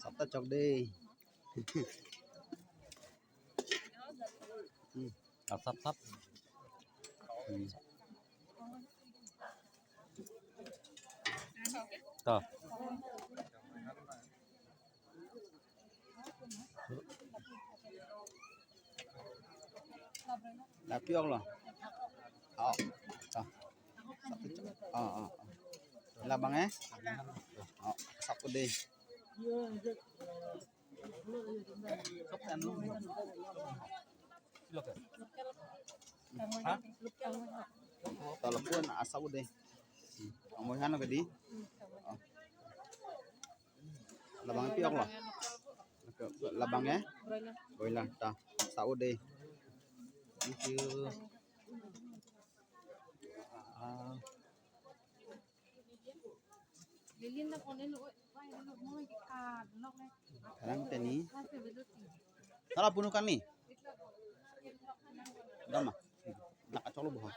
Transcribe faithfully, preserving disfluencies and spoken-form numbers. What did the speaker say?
Sap ta chok dei. Hmm. Sap, sap, sap. Hmm. To. Lapi-ok lo. Oh. To. Sap ta chok. Oh, oh, oh. Labang eh? Oh, sap dei. Telepon asap dei. Amoihan lo kedi. Oh. Labang pi-ok lo. Labang eh? Broiler ta. Asap dei. Thank you. Ah. Karang teni. Nala punu kani. Dama. Nak acolo boha.